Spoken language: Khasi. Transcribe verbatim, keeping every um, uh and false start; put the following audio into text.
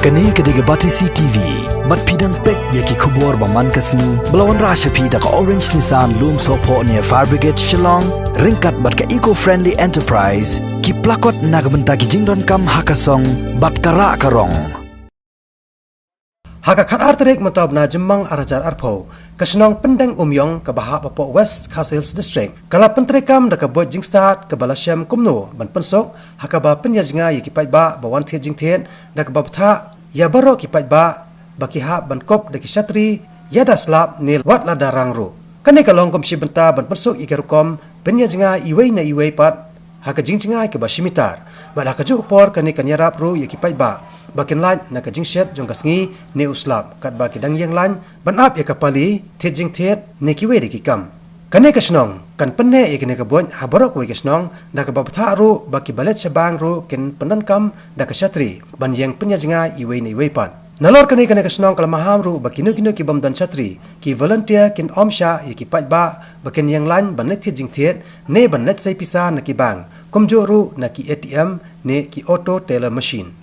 Kane ka dei ka Batesi T V. Bad phi dang peit ïa ki khubor ba man ka sngi ba la wanrah sha phi da ka Orange Nissan Lumsohphoh near Fire Brigade Shillong, ryngkat bad ka Eco Friendly Enterprise, ki plakot na ka bynta ki jingdonkam ha ka song bad ka rah ka rong. Ha ka khatar tarik mynta u bnai Jymmang ar hajar arphew, ka shnong Pyndeng Umïong kaba hap hapoh West Khasi Hills District ka la pyntreikam da ka buit jingstad kaba la shem kumno ban pynsuk ha kaba pynïajngai ïa ki paidbah ba wan thied jingthied da kaba bthah ïa baroh ki paidbah ba ki hap ban kup da ki shatri ïada slap ne wat lada rang ruh. Kane ka long kum shi bynta ban pynsuk ïa ka rukom pynïajngai iwei na iwei pat ha ka jingjngai kaba shi mitar. Bad ha kajuh ka por kane kan ïarap ruh ïa ki paidbah ba kin lait na ka jingshet jong ka sngi ne u slap katba ki dang ïeng lain ban ap ïa ka pali thied jingthied ne kiwei de ki kam. Kane ka shnong kan pynneh ïa kane ka buit ha baroh kawei ka shnong da kaba bthah ruh ba kiba leit sha bank ruh kin pyndonkam da ka shatri ban ïeng pynïajngai iwei na iwei pat. Nalor kane, kane ka shnong ka la maham ruh ba kino kino ki bym don shatri, ki volunteer kin ym shah ïa ki paidbah ba kin ïeng lain ban leit thied jingthied ne ban leit sei pisa na ki bank, kumjuh ruh na ki A T M ne ki auto teller machine.